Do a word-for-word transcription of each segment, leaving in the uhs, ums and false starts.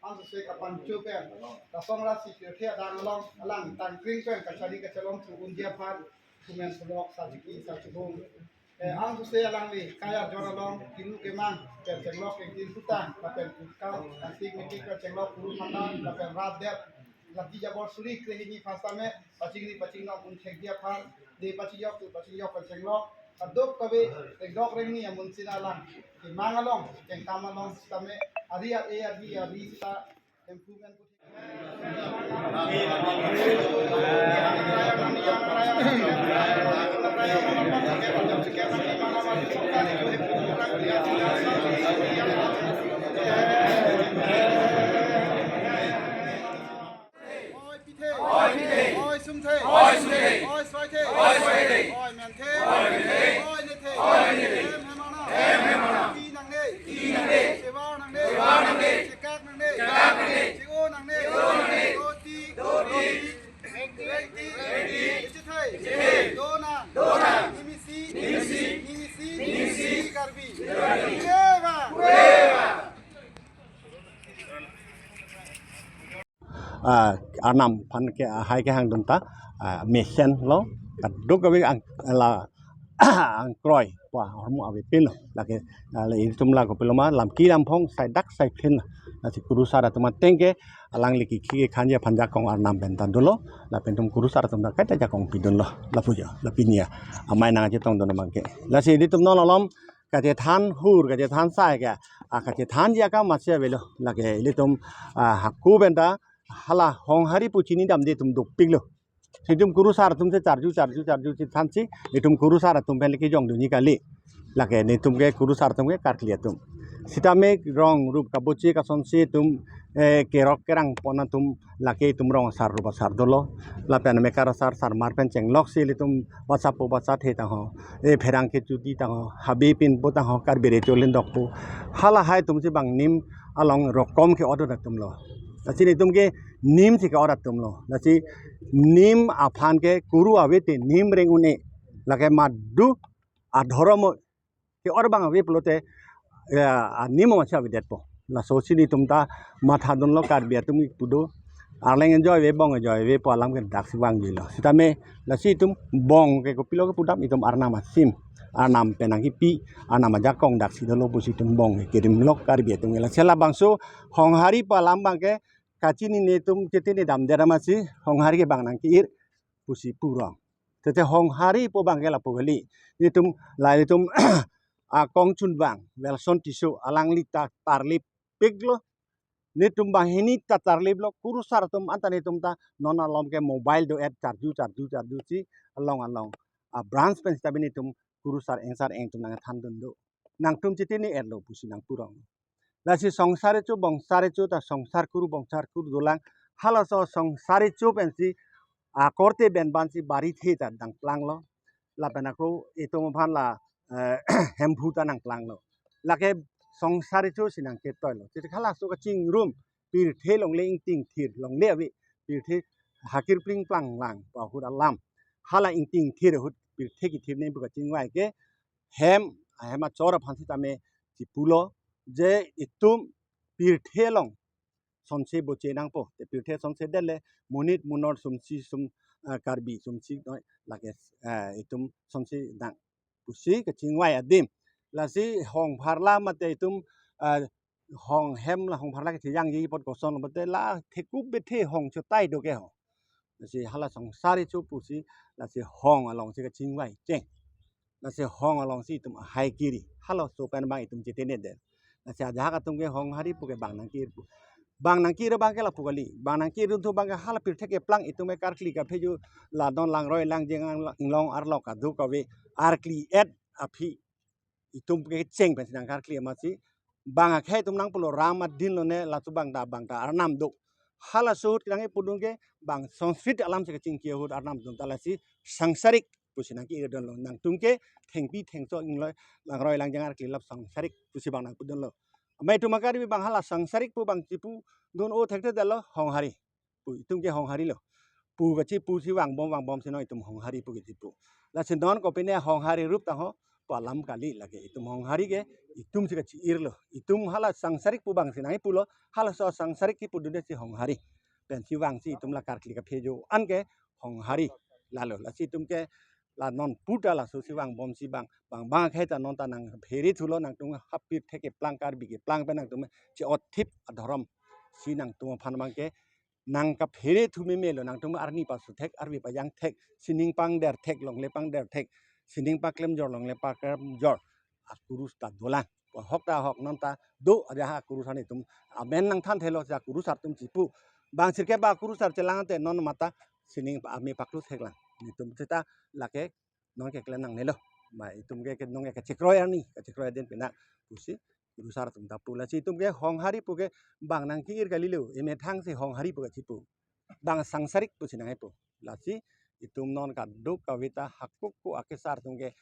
Anso se kapancho pen, lason rasi pirthe adang along, alang tangkring pen kachari kachelong thu unji aphan, kumen pulok, sachiki, sachubung. Eh, anso se alangli, kaya jor along, kinu kemang, pen chenglok kengtin putang, lapen putkau, antik metik pen chenglok, kuru mata, lapen rat det, lati jabor suri krehini phasame, pachingri pachingnok unthekji aphan, de pachingjok tu pachingjok pen chenglok, aduk kave, rengdok rengni amun sina lang, kemang along, kengkam along, sitame, ari a e ari ari sita, improvement. Oi pithe. Oi pithe. Oi sumthe. Oi sumthe. Oi swaithe. Oi swaithe. Oi menthe. Oi menthe. Oi nethe. Oi nethe. Hem hem arnam. Hem hem arnam. Pi nangne. Pi nangne. Sewa nangne. Sewa nangne. Chekak nangne. Chekak nangne. Che-o nangne. Che-o nangne. Doti. Doti. Doti. Doti. Doti. Echethai. Echethai. Donang. Donang. Nimisi. Nimisi. Nimisi. Nimisi. Karbi. Karbi. Kureva. Kureva. Ah, arnam aphan ke ahai kehang dun ta, ah, mesen lo, kaduk kave ang, la, angkroi, pa, hormu ave pin lo, lake, ah, le itum la kopiloma, lam ki lam phong, sai dak sai phin, lasi kurusar atum ateng ke, alangli kiki kekhan ja aphan jakong arnam pen ta dolo, lapen itum kurusar atum ta kaita jakong pidun lo, lapu jo, lapu niya, amei nang chetong dun abang ke. Lasi itum non alom, kachethan hur, kachethan sai ke, ah, kachethan ji akam masi avelo, lake ilitum, ah, hako pen ta, hala Honghari pu chini damde itum dopik lo. Itum kurusar atum si charju, charju, charju chethansi, itum kurusar atum pen liki jong dunji kali. Lake netum ke kurusar atum ke karkli atum. Sitame rong rup kabochi kasonsi itum, eh, kerok kerang pon atum lake itum rong asar rup asar dolo. Lapen mekar asar sarmar pen chenglok si ilitum basa po basa the tangho. Eh, pherang kechuti tangho. Habe pinpo tangho, Karbi recho lindokpo. Hala hai atum si bang nim along rokom ke-ot atum lo. Lasi netum ke nim si ke-ot atum lo. Lasi nim aphan ke kuru ave te nim reng un-e. Lake madu adhorom ke-ot abang ave pulote, ya, a nim masi avedetpo. Laso si netum ta matha dun lo Karbi atum kipu do. Arleng enjoy ave, bong enjoy ave pu alam ke daksi vangji lo. Sitame lasi itum bong ke kopilo ke pudam itum arnam asim. Arnam pen nangkipi, arnam ajakong daksi dolo pusi itum bong ke kerim lo Karbi atum ke. Lasi labangso Honghari pu alam abang ke kachini netum chetini damde ra masi Honghari ke bang nangke-ir pusi purong. Tete Honghari pu abang ke lapu kali. Netum, la itum akong chunbang, Welson Tisso, alangli ta tarlip pik lo. Netum banghini ta tarlip lo, kurusar atum anta netum ta non alom ke mobile do-et charju, charju, charju si along along. A branch pen sita bi netum kurusar engsar eng atum nangthan dun do. Nangtum chetini-et lo pusi nangpurong. Lasi songsar recho bongsar recho ta songsar kuru bongsar kuru dolang. Halaso songsar recho pensi akorte benban si bari the ta nangplang lo. Lapen ako itum aphan la, eh, Hemphu ta nangplang lo. Lake songsar recho si nangketoi lo. Chiti halaso kachingrum pirthe longle ingting thir longle ave. Pirthe hakir pling plang lang pu ahut alam. Hala ingting thir ahut pirthe kithir ne pu kachingvai ke hem, ahem achor aphan sitame chipulo je itum pirthe along sonse boche nangpo. Te pirthe sonse det le monit munor sumsi sum, ah, Karbi sumsi noi lake, ah, itum sonse nang pusi kachingvai adim. Lasi hong pharla mate itum, ah, hong hem la hong pharla kachejangji apot koson mate la thekup bethe hong chotai do ke ho. Lasi hala songsar recho pusi lasi hong alongsi kachingvai cheng. Lasi hong alongsi itum ahai kiri. Halaso pen bang itum chetene det. Lasi ajahak atum ke Honghari pu ke bang nangke-ir pu. Bang nangke-ir abang ke lapu kali. Bang nangke-ir dun thu abang ke hala pirthe keplang itum ke karkli kapheju la don langroi langjeng lang inglong arlok aduk kave arkli-et aphi itum ke cheng pensi nangkarkli amatsi. Bang akhei itum nangpulo ram adin lone laso abang ta abang ta arnam do. Halaso ahut kedang ipudun ke bang Sanskrit alam si kachingki ahut arnam dun ta lasi sangsarik pusi nangke-irdunlo. Nangtum ke thengpi thengso ingloi langroi langjang arkli lap sangsarik pusi bang nangpudunlo. Amei atum a-Karbi bang hala sangsarik pu bang chipudun o thekthedetlo, Honghari pu, itum ke Honghari lo pu kachipu si vangbom vangbomsi non itum Honghari pu kachipu. Lasi non kopine Honghari rup tangho pu alam kali lake. Itum Honghari ke itum si kachi-irlo. Itum hala sangsarik pu bangsi nangkipulo, halaso sangsarik kipudunde si Honghari. Pensi vangsi itum la karkli kaphejo an ke Honghari lalo. Lasi itum ke la non puta laso si vangbomsi bang bang bang akhei ta non ta nangphere thulo, nangtum hapir thek keplang, Karbi keplang pen nangtum che-otthip adhorom si nangtum aphan bangke nangkaphere thu memelo. Nangtum arni pasu thek, arvi pajang thek, sining pangder thek, longle pangder thek, sining paklem jor, longle paklem jor, akurus ta dolang. Ahok ta ahok, non ta do aja akurus an itum amen nangthanthelo, ja akurus atum chipu. Bang sirke ba akurus ar chelang te non mata sining pa ame paklu theklang. Itum seta lake non ke klen nangnelo. Ma itum ke, ke non ke kachekroi arni, kachekroi aden pina pusi kurus ar atum ta pu. Lasi itum ke Honghari pu ke bang nangke-ir kalilo, emethang si Honghari pu kachipu. Bang sangsarik pusi nangkipu. Lasi itum non kaduk kave ta hakuk ku akesar atum ke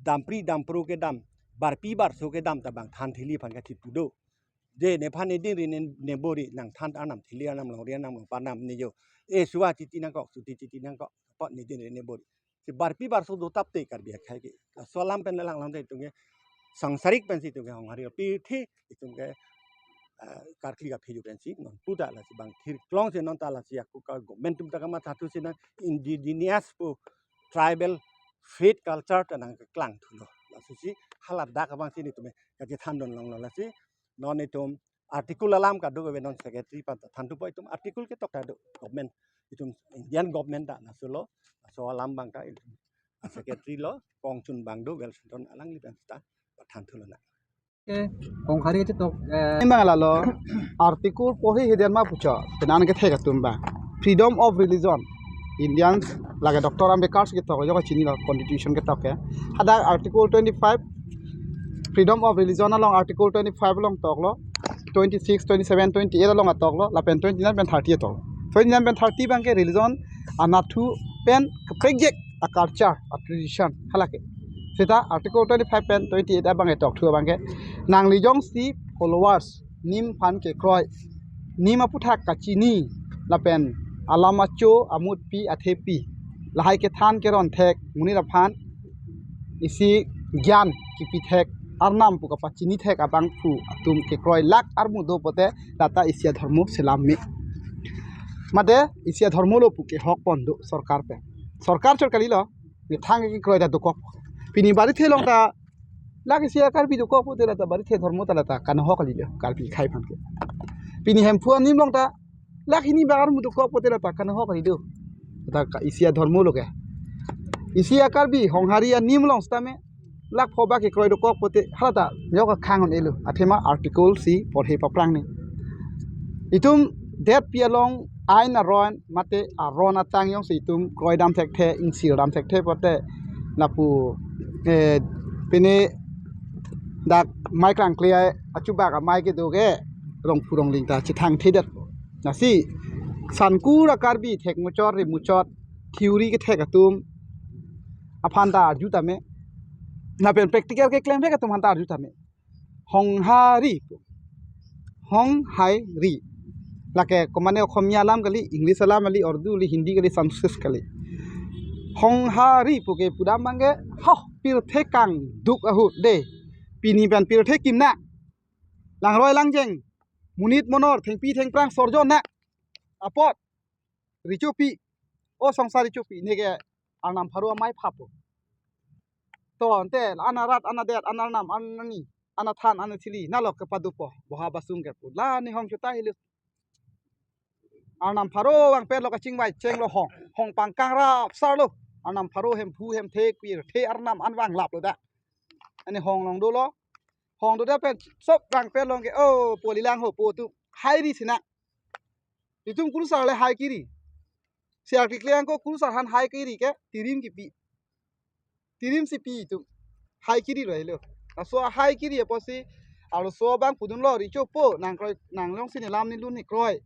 dampri dampru kedam, barpi barso kedam ta bang than thili aphan kachipu do. Je nephan nedin ri ne, ne bor-i, nangthan arnam thili arnam, longri arnam, longpa arnam ne jo. E suwa chiti nangkok, suti chiti nangkok, apot nedin ri ne bor-i. Si barpi barso dotap te Karbi akhei ke. Laso alam pen lelang lang te itum ke sangsarik pensi itum ke Honghari, pirthe itum ke, eh, karkli kaphejo pensi non puta lasi bang thirklong si non ta lasi aku ka government atum ta kamatha thu si nang indigenous pu tribal faith culture ta nangkeklang thulo. Laso si haladak abang si netum kachethandun longlo. Lasi non itum article alam kaduk ave, non secretary aphan ta thanthupo, itum article ketok ta do, government, itum Indian government ta laso lo, laso alam bang ta itum secretary lo, kongchun bang do, Wellington alangli pen ta pathanthulo na. Ke Honghari chetok, eh, bang lalo, article porhi hiden ma pucho, penan kethek atum ba. Freedom of religion. Indians lake Doctor Ambedkar si ketok, jo kachinilo constitution ketok ke. Hadak article twenty-five, freedom of religion along article twenty-five along toklo, twenty-six, twenty-seven, twenty-eight along atoklo, lapen twenty-nine pen thirty atoklo. Twenty-nine pen thirty bangke religion anatthu pen kaprek jek a culture, a tradition, halake. Seta article twenty-five pen twenty-eight abang etokthu abangke, nangli jongsi followers, nim aphan kekroi, nim aputhak kachini, lapen alam acho, amutpi, athepi, lahai kethan keron thek, monit aphan isi gyan kipi thek, arnam pu kapachini thek abangphu atum kekroi lak armu do pote, lata isi adhormo selam me. Mate isi adhormo lo pu kehok pon do sorkar pen. Sorkar chot kalilo, methang kekroi ta dokok. Pini Barithe along ta lak isi a-Karbi dokok pote lata Barithe adhormo ta lata kanohok kalilo, Karbi akhei aphan ke. Pini Hemphu anim along ta lak hini bak armu dokok pote lata kanohok kalilo. Lata ka isi adhormo lo ke. Isi a-Karbi Honghari anim along sitame lak pho bak kekroi dokok pote hala ta yok akhang un-elo. Athema article si porhi paphrang ni. Itum detpi along ain aron mate aron atang jongsi itum kroidam thekthe, ingsildam thekthe pote lapu, eh, pine dak mai klangkle achubak amai kedo ke rongphu rongling ta chethangthedet. Lasi sankur a-Karbi thekmuchot rimuchot theory kethek atum aphan ta arju tame, lapen practical keklem thek atum aphan ta arju tame. Honghari pu. Honghari. Lake komane Okhomia alam kali, English alam kali, Urdu kali, Hindi kali, Sanskrit kali. Honghari pu kepudam bangke, ho, pirthe kangduk ahut de. Pini pen pirthe kimna. Langroi langjeng, monit monor, thengpi thengphrang sorjo na. Apot Richopi, o songsar Richopi, neke arnam pharo amei phapo. To ante, ana rat, ana det, ana arnam, ana arni, ana than, ana thili, nalok kepadupo, boha basung kepu. La ne hong chuta hilu. Arnam pharo vangpetlo, kachingvai chenglo hong, hong pangkang rapsarlo. Arnam pharo Hemphu Hemthe pirthe arnam an vanglaplo da. Ani hong along dolo. Hong do da pen sop vangpetlo ke, o, po lilang ho po tu. Hairi sina. Itum kurusar le hai kiri. Siar kekle angko kurusar aphan hai kiri ke tirim kipi. Tirim si pi itum. Hai kiri lo helo. Laso hai kiri apotsi arloso abang pudunlo, Richopo, nang kroi, nang jongsi nelam nelun ne kroi.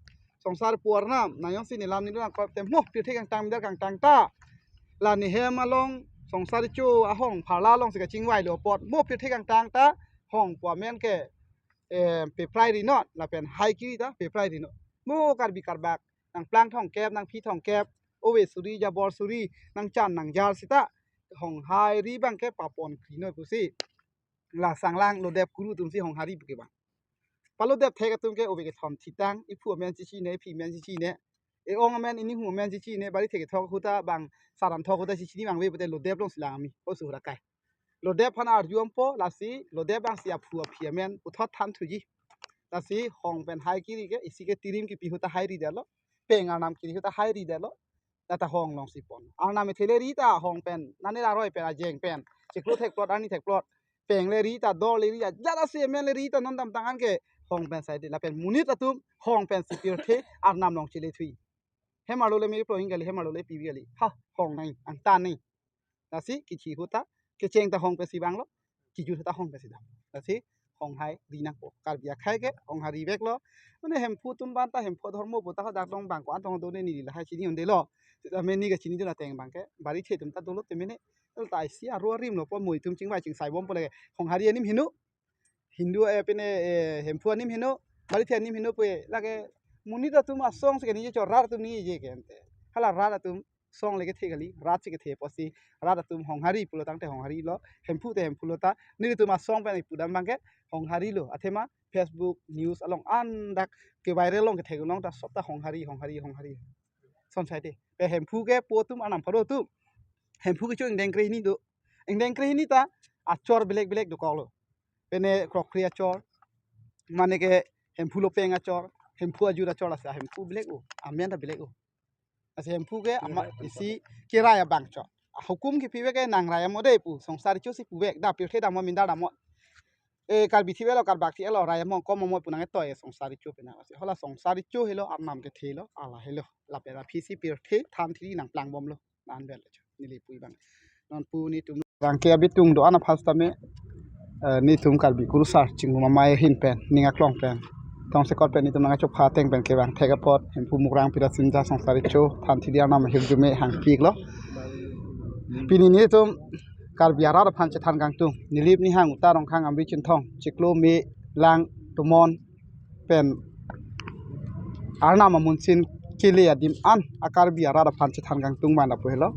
Songsar pu arnam, nang jongsi nelam nelun nang kroi te mo pirthe kangtang der kangtang ta. La nehem along Songsar Recho ahong pharla alongsi kachingvai lo apot mo pirthe kangtang ta hong pu amen ke, eh, peprai ri non lapen hai kiri ta peprai ri non. Mo Karbi Karbak nangplang thomkep, nangphi thomkep, ove suri, jabor suri, nangchan nangjar sita hong hai ri abang ke papon kri noi pusi la sanglang lodep kuru atumsi hong hai ri pu ke abang. Palodep thek atum ke ove kethom thitang, iphu amen chechine, iphi amen chechine, e-ong amen, inihum amen chechine, bari thek kethok ahut ta bang saran thok ahut ta chechini abang ave pute lodep alongsi lang ami, oso hura kai. Lodep aphan arju ampo, lasi lodep abangsi aphu aphi amen puthot than thuji. Lasi hong pen hai kiri ke, isi ke tirim kipi ahut ta hai ri detlo, peng arnam kiri ahut ta hai ri detlo. Lata hong alongsi pon. Arnam ethe le ri ta hong pen, nani la roi pen, ajeng pen, chiklo thekplot, arni thekplot, peng le ri ta, dor le ri ta, jara si amen le ri ta, non damtang an ke hong pen sai de, lapen monit atum hong pensi pirthe arnam along chele thui. Hem arlo le miri plohing kali, hem arlo le pivi kali. Ha, hong nai, angtan nai. Lasi kithi ahut ta, kecheng ta hong pensi vanglo, kijut ahut ta hong pensi dam. Lasi hong hai ri nangpo. Karbi akhei ke hong hai ri veklo. Mane Hemphu atum abang ta Hemphu adhormo pu ta hadak long abang ko-an tong do ne neli lahai chini un-edetlo. Sitame ne kachinidun ateng abang ke Barithe atum ta dolo te mene. Tel ta isi aro arim lo po, mo itum chingvai chingsai bom po lake. Hong hai ri anim heno. Hindu, eh, pine, eh, Hemphu anim heno, Barithe anim heno pu lake monit atum asong si keni je cho, rat atum ni je ke ante. Hala rat atum song le kethe kali, rat si kethe apotsi rat atum hong hai ri pulo tangte hong hai ri lo, Hemphu te Hemphu lo ta, nelitum asong pen ipu dam abang ke hong hai ri lo, athema Facebook, news along an dak ke viral along kethek along ta sop ta hong hai ri, hong hai ri, hong hai ri. Son sai te. Pe Hemphu kepo atum arnam pharo atum. Hemphu kecho ingdeng krehini do. Ingdeng krehini ta achor belek belek dokoklo. Pine krokri achor, mane ke Hemphu lopeng achor, Hemphu ajut achor, lasi Hemphu belek o, amen ta belek o. Lasi Hemphu ke ama isi kerai abang cho. Hukum kipi vek ke nang rai amo de pu, Songsar Recho si pu vek, da pirthe dam mo, minda dam mo. E Karbi thi velo, Karbak thi velo, rai amo kom amo pu nang etoi Songsar Recho pen. Lasi hala Songsar Recho helo, arnam kethe lo, ala helo. Lapen aphi si pirthe than thiri nangplang bomlo. An bel cho, neli pu abang. Non pu netum abang ke abitung do-an aphan sitame, eh, netum Karbi Kurusar Chingrum Amei ahin pen, ning aklong pen, tongsekot pen netum nangchopha ateng pen kevang thek apot, Hemphu Mukrang Pirasinja Songsar Recho than thiri arnam ahirjume hangpiklo. Pini netum Karbi arat aphan chethan kangtung, Nilip Nihang Uta Rongkhang Amri Chinthong, chiklo me lang tomon pen arnam amunsin kele adim an a Karbi arat aphan chethan kangtung abang lapu helo.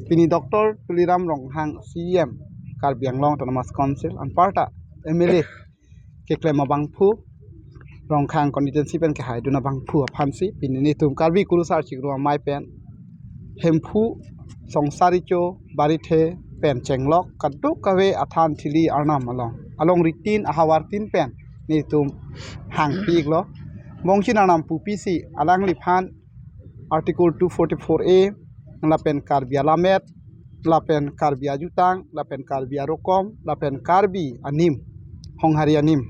Pini Doctor Tuliram Ronghang, C E M Karbi Anglong Autonomous Council, anparta M L A keklem abangphu, Rongkhang constituency pen kehaidun abangphu aphansi pini netum Karbi Kurusar Chingrum Amei pen Hemphu, Songsar Recho, Barithe pen chenglok kadokave athan thili arnam along, along ritin ahavar tin pen netum hangpiklo. Bongchin arnam pupi si alangliphan Article two forty-four A, lapen Karbi alamet, lapen Karbi ajutang, lapen Karbi arokom, lapen Karbi anim, hong hai ri anim,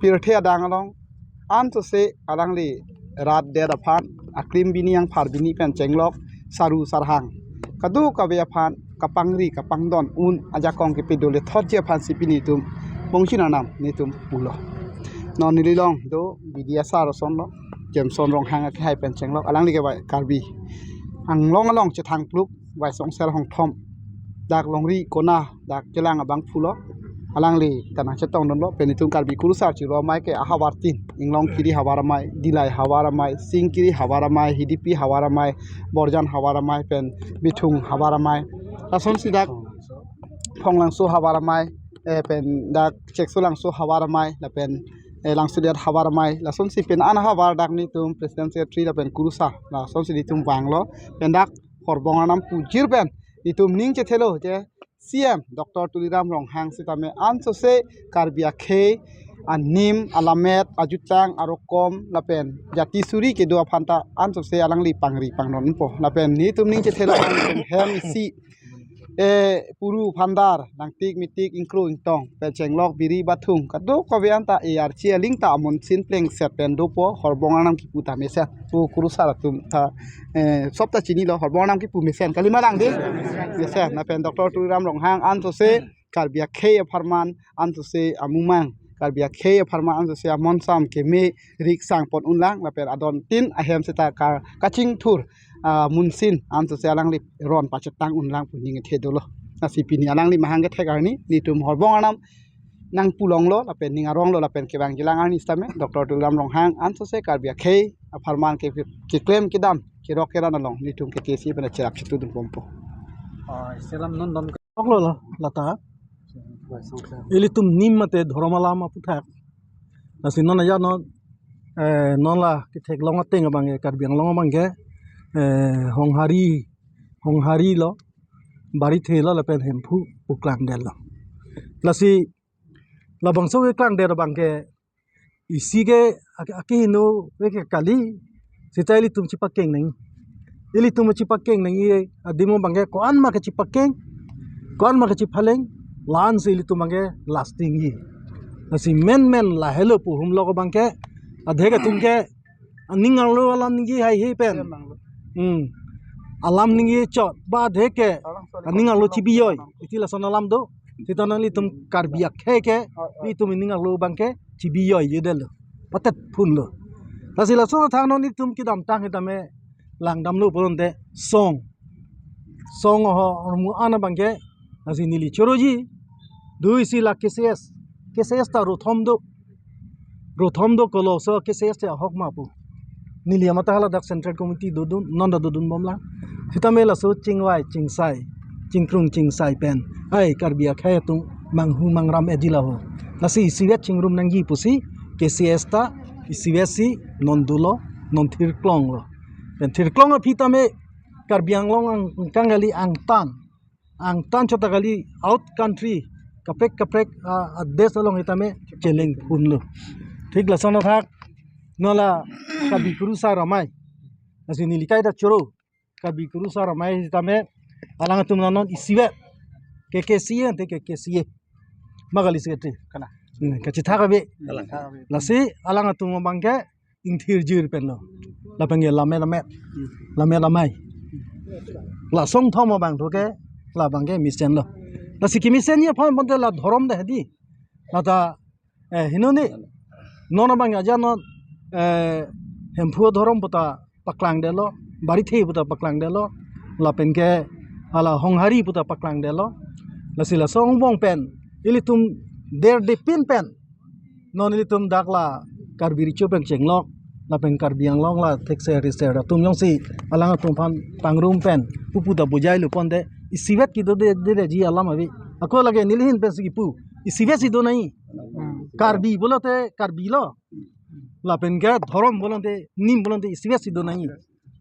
pirthe adang along ansose alangli rat det aphan, akrim bini angphar bini pen chenglok, saru sarhang kadokave aphan kapangri kapangdon un ajakong kepi dole thotji aphansi pini netum bongchin arnam netum pulo. Non neli along do B D S R ason lo, Jameson Ronghang akehai pen chenglok, alangli ke Karbi Anglong along chethang pluk, Vaisong Ser Hongthom, dak longri kona dak kelang abangphu lo. Alangli ta nangchetongdunlo, pen netum Karbi Kurusar Chingrum Amei ke ahavar tin, Inglong kiri havar amei, Dillai havar amei, Sing kiri havar amei, Hidipi havar amei, Borjan havar amei, pen Bithung havar amei. Lasonsi dak Phonglangso havar amei, eh, pen dak Cheksolangso havar amei, lapen, eh, Langsoliat havar amei, lasonsi pen an havar dak netum President Secretary lapen Kurusar, lasonsi netum vanglo, pen dak horbong arnam pujir pen netum ning chethelo je C M Doctor Tuliram Ronghang sitame ansose Karbi akhei, anim, alamet, ajutang, arokom, lapen jati suri kedo aphan ta ansose alangli pangri pangdonpo. Lapen netum ning chethelo an hem isi, eh, puru phandar, nangtik mitik, ingkro ingtong, pen chenglok biri bathung kadokave anta A R C aling ta amunsin plengset pen dopo, horbong arnam kipu ta mesen. Pu Kurusar atum ta, eh, sop ta chinilo, horbong arnam kipu mesen, kalima lang de? Mesen. Lapen Doctor Tuliram Ronghang ansose Karbi akhei apharman, ansose amumang Karbi akhei apharman ansose amonsam keme riksang pon unlang, lapen adon tin ahem seta ka, kachingthur, ah, munsin ansose alangli ron pachetang unlang pu ning ethe dolo. Lasi pini alangli mahang kethek arni nelitum horbong arnam nangpulonglo lapen ning aronglo lapen kevangjilang arni sitame Doctor Tuliram Ronghang ansose Karbi akhei apharman ke, keklem kedam kerok keran along nelitum ke K C pen cherap chitu dun pompo. Ah, selam non don. Oklo lo lata. Ilitum nim mate dhorom alam aputhak. Lasi non aja non, eh, non la ketheklong ateng abang ke, Karbi Anglong abang ke, eh, Honghari, Honghari lo, Barithe lo lapen Hemphu pu klangdetlo. Lasi labangso keklangdet abang ke isi ke ak-, akehingno ke kali, seta ilitum chipakeng nang. Ilitum chipakeng nangji adim abang ke ko-an ma kechipakeng, ko-an ma kechiphaleng, la-ansi ilitum abang ke lastingji. Lasi menmen lahelo pu humlok abang ke, adhek atum ke aning arlo alam ningje haihe pen. Hmm. Alam ningje chot ba adhek ke aning arlo chibijoi. Iti lason alam do. Seta non ilitum Karbi akhei ke, ilitum ining arlo abang ke chibijoijedetlo. Patet phunlo. Lasi lason athak non ilitum kedamtang sitame langdamlo pulote song. Song ho ormu an abang ke, lasi neli choroji, do isi la K C S. K C S ta rothom do. Rothom do kolo so K C S te ahok ma pu. Neli amat ta hala dak Central Committee dodun, non ta dodun bomlang. Sitame laso chingvai, chingsai, chingkrung, chingsai pen. Ai, Karbi akhei atum manghu mangram ejila ho. Lasi isivet chingrum nangji pusi K C S ta isivet si non dolo, non thirklonglo. Pen thirklong aphi tame Karbi Anglong ang, angkang kali angtan. Angtan chot ta kali out country kaprek kaprek, ah, ah, desh along sitame cheleng phunlo. Thik lason athak non la Karbi Kurusar Amei. Lasi neli kaita choro Karbi Kurusar Amei sitame alang atum non isivet K K C A ante K K C A. Ma kali secretary. Kana. Hmm, kachethak ave. Kalang. Lasi alang atum abang ke ingthirjir penlo. Lapen ke lamet lamet. Lamet lamai. La song thom abang thu ke, labang ke mesenlo. Lasi kemesenji aphan pulote la dhorom de hedi. Lata, eh, hingno ni. Non abang aja non, eh, Hemphu dhorom puta paklangdetlo, Barithe puta paklangdetlo, lapen ke hala Honghari puta paklangdetlo. Lasi laso angbong pen ilitum derdepin pen non ilitum dak la Karbi Recho pen chenglok lapen Karbi Anglong la thekser riser atum jongsi alang atum aphan pangrum pen pupu ta bujailo pulote isivet kedodedetji alam ave. Ako lake neli ahin pensi kipu, isivet si do nangji. Karbi pulote Karbi lo. Lapen ke dhorom pulote, nim pulote isivet si do nangji.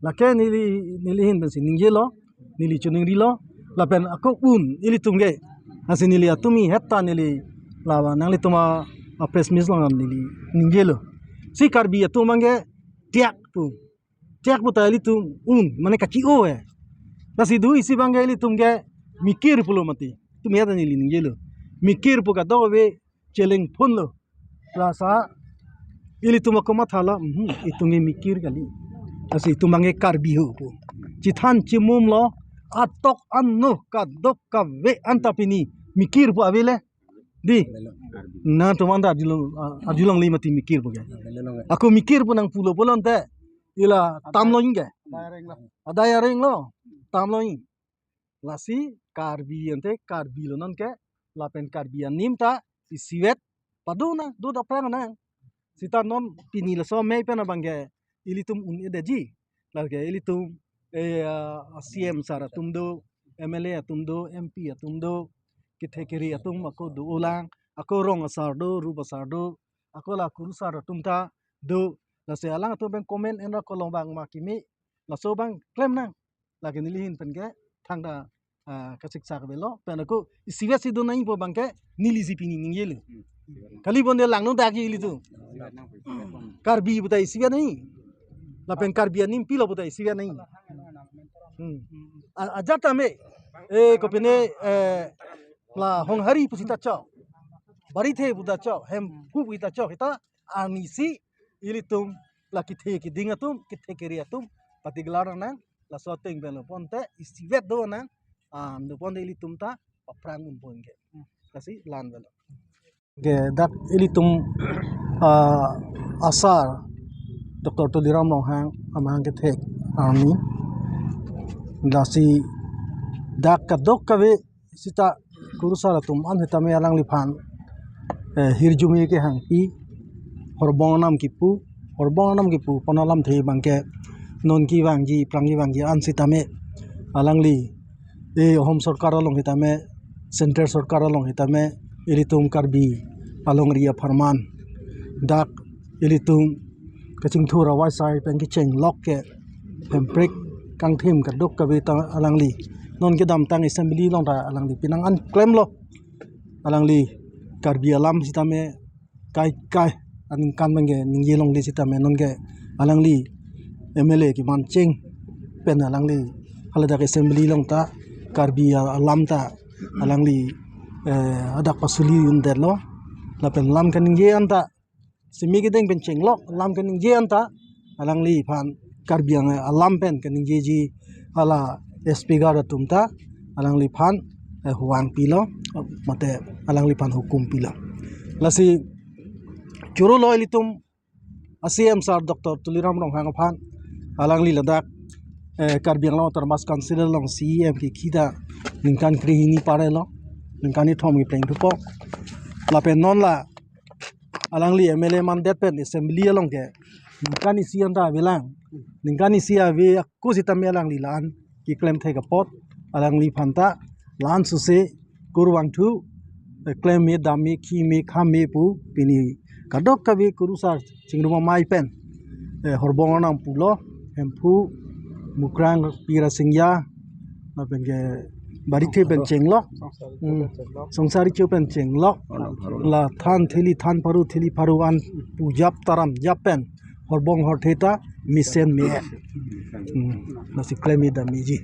Lake neli, neli ahin pensi ningjelo, neli chiningrilo. Lapen ako un ilitum ke, lasi neli atum ihet ta neli laba nanglitum a, a press meet along neli ningjelo. Si Karbi atum abang ke tiak pu. Tiak puta ilitum un, mane kachi-o eh. Lasi do isi abang ke ilitum ke mikir pulo mati. Itum ihet ta neli ningjelo. Mikir pu kadokave cheleng phunlo. Lasi ilitum ako matha la, mhm, itum ke mikir kali. Lasi itum abang ke Karbi ho pu. Chethan chemumlo, atok ano kadokave anta pini mikir pu avele. Di. Nangtum anta arjulong, ah, arjulongle mati mikir pu ke. Ako mikir pu nangpulo pulote ila tamlo inge. Adai areng lo. Tamlo in. Lasi Karbi ante Karbi lo non ke, lapen Karbi anim ta isivet padona, do ta prang nang. Seta non pini laso amei pen abang ke ilitum un-edetji. Lake ilitum, eh, ah, C M sir atum do, M L A atum do, M P atum do, kethe kere atum ako do ulang, ako rong asar do, rup asar do, ako la kurusar atum ta do, lasi alang atum pen comment enra kolong bang ma kimi, laso abang klem nang. Lake neli ahin pen ke thangta, ah, kasiksak avelo, pen ako isivet si do nangji pu abang ke neli si pini ningjelo. Kali pulote langno dak ilitum. Karbi puta isivet nangji. Lapen Karbi anim pilo puta isivet nangji. Hmm. A-, ajat tame, eh, kopine, eh, la Honghari pusita chok, Barithe puta chok, Hemphu puta chok, seta arnisi ilitum la kethe keding atum, kethe kere atum patiglar nang, laso ateng pen lo pulote isivet do nang, ah, do pulote ilitum ta paphrang un ponke. Lasi la-an avelo. Ke dak ilitum, ah, asar Doctor Tuliram Ronghang amahang kethek arni. Lasi dak kadokave sita kurusar atum an sitame alangliphan, eh, hirjume kehangpi, horbong anam kipu, horbong anam kipu pon alamthe abangke non kevangji, aphrang kevangji an sitame alangli, eh, Ahom sorkar along sitame, Centre sorkar along sitame, ilitum Karbi alongri apharman dak ilitum kachingthur awai sai pen kechenglok ke Hemprek kangthim kadokave ta alangli non kedamtang assembly along ta alangli penang an klemlo. Alangli Karbi alam sitame kaikai aningkan abangke ningje longle sitame nonke alangli M L A kemancheng pen alangli haladak assembly along ta Karbi alam ta alangli, eh, hadak pasuli undetlo. Lapen lam kaningje anta simi kedeng pen chenglok, lam kaningje anta alangliphan Karbi Anglong alam pen kaningjeji hala S P guard atum ta alangliphan, eh, huang pilo, mate alangliphan hukum pilo. Lasi choro lo ilitum a C M sir Doctor Tuliram Ronghang aphan, alangli ladak, eh, Karbi Anglong Autonomous Council along C E M kekhi ta ningkan krehini parelo, ningkan kethom kepleng thupo. Lapen non la alangli M L A mandet pen assembly along ke ningkan isi anta avelang, ningkan isi ave ako sitame alangli la-an keklem thek apot alangliphan ta la-an suse kurvangthu, eh, klem me, dam me, khi me, kham me pu pini kadokave kurusar chingrum amei pen, eh, horbong anam pulo, Hemphu, Mukrang, Pira Singya, lapen ke Barithe pen chenglok, hmm, Songsari Cho pen chenglok, la than theli than pharu theli pharu an pujap taram jap pen horbong horthe ta mesen me. Hmm, lasi klem me dam meji.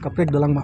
Kaprek dolang ma.